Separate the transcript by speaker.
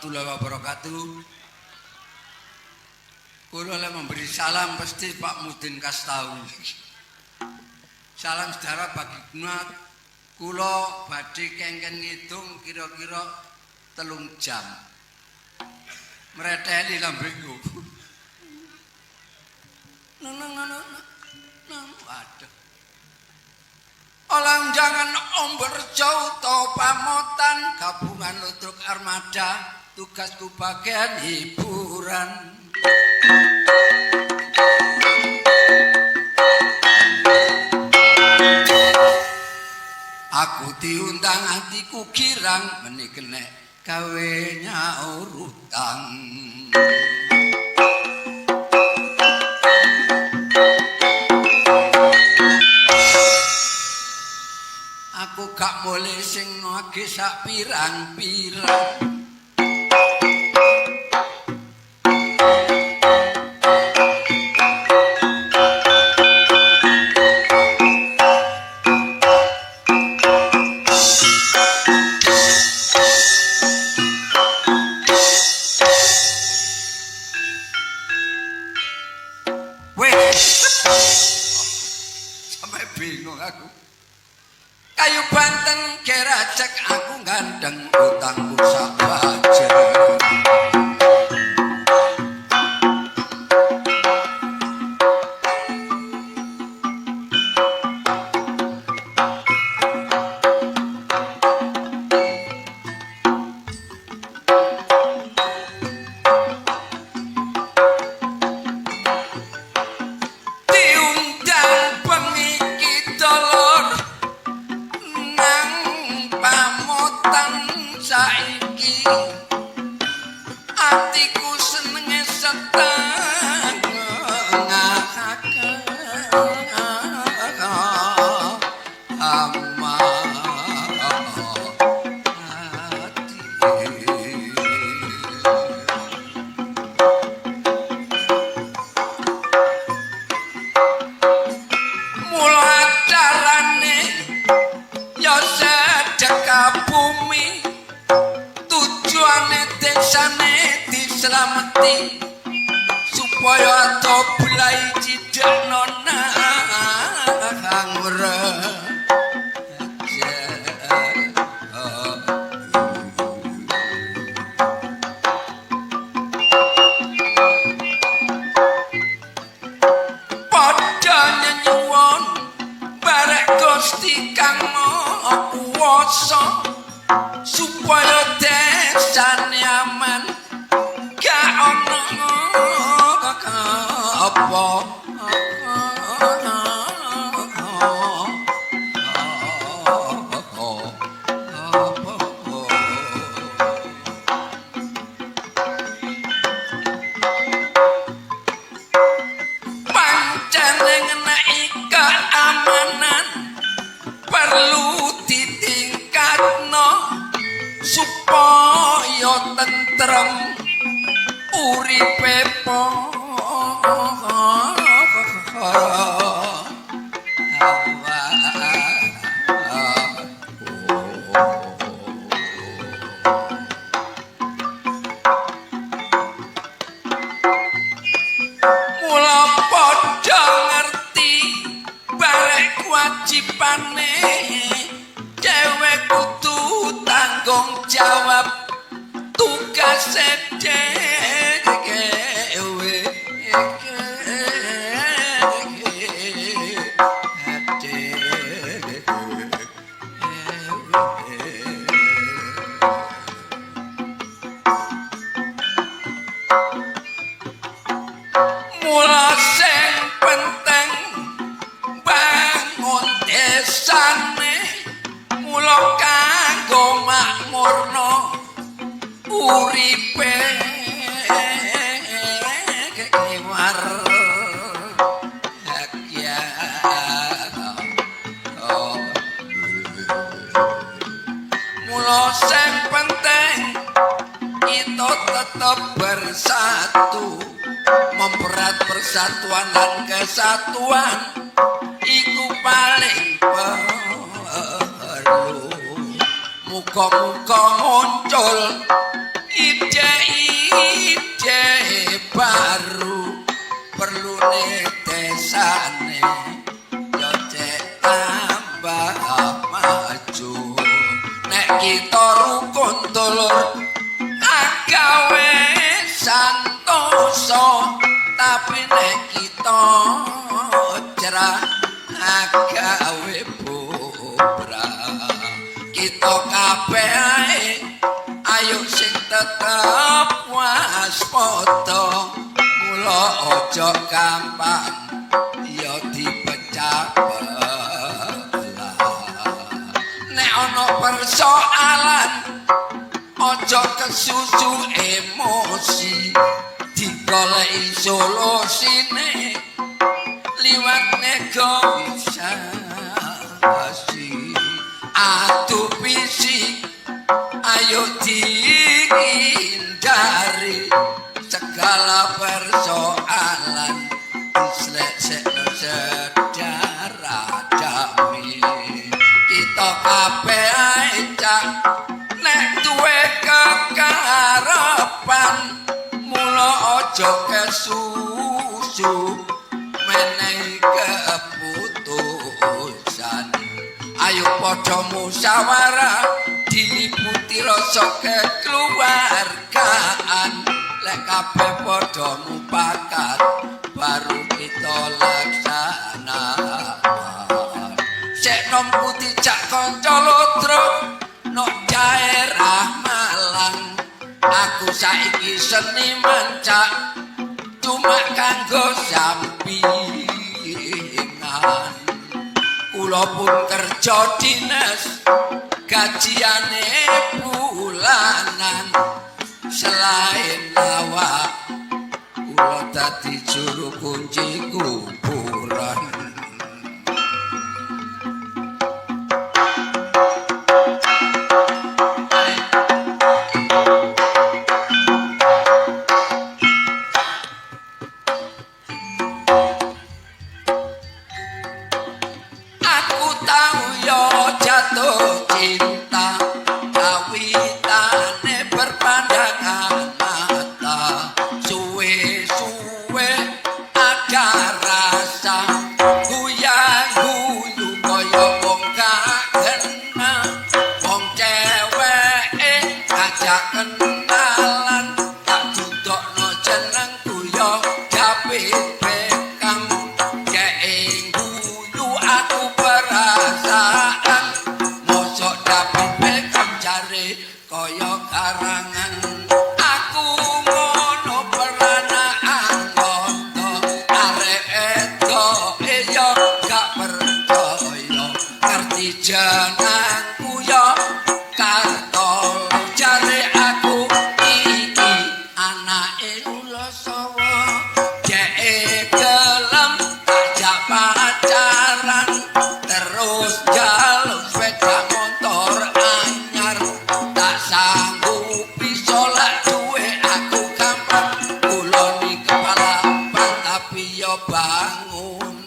Speaker 1: warahmatullahi wabarakatuh. Kula lek memberi salam pasti Pak Mudin Kastawi. Salam sejarah bagi umat. Kula badhe kengken ngitung kira-kira 3 jam. Mreteli lambeku. Nang nang nang nang. Waduh. Olang jangan omber jauh pamotan gabungan ludruk armada tugasku bagian hiburan. Aku diundang hatiku girang meni kenek gawe nyaur utang. Aku gak boleh sing nagih sak pirang-pirang. Weh, sampai bingung aku. Kayu banteng geracek aku gandeng utangku sak wajar. Diundang bengi ki dolor nang pamotan saiki atiku senenge setengah. Mula carane ya sedekah bumi tujuane desane dislameti supaya ado belai cidekno nang padha nyenyuwun barek Gusti Kang Maha Kuwasa supaya desane aman gak ono apa. Pancene ngeneki keamanan perlu ditingkatno supaya tentrem uripe Mula padha ngerti barek kewajibane dhewek kudu tanggung jawab tugase dhewe. Mula sing penting bangun desane mula kanggo makmurno uripe warga. Mula sing penting kita tetep bersatu memperat persatuan dan kesatuan iku paling perlu. Muga-muga muncul ide ide baru, perlune desane yo cek tambah maju. Nek kita rukun dulur agawe santoso, tapi nek kita cerah agawe bubrah. Kita kabeh ae ayo sing tetep waspada, mula aja gampang ya dipecah belah. Nek ana persoalan aja kesusu emosi, digoleki solusine liwat negosiasi. Adu fisik ayo dihindari, segala persoalan diselesekno secara damai. Kita kabeh ae cak nek duwe kekarepan, mula aja kesusu menehi keputusan. Ayo padha musyawarah, diliputi rasa kekeluargaan. Lek kabeh padha mupakat baru kita laksanakan. Sek nom dijak kanca lodro nok daerah Malang. Aku saiki seniman cak, cuma kanggo sampingan. Kula pun kerja dinas, gajiane bulanan. Selain lawak kula dadi juru kunci kuburan. Aku tahu yo jatuh cinta, kawitane berpandangan mata. Suwe-suwe ada rasa guyang-guyu kaya wong gak kena. Wong ceweke ngajak kenalan, tak dudukno jenengku yo David Beckham. Kek guyu aku perasaan, mosok David Beckham jare kaya karangan. Aku ngono peranaan ngono, arek edoke yo gak percaya. Ngerti jenengku yo Kartolo, jare aku iki anake ula sawa. Jeke gelem ajak pacaran, terus jaluk sepeda motor anyar. Tak sanggupi solak duwe aku gampang, kula ni kepala tapi yo bangunan.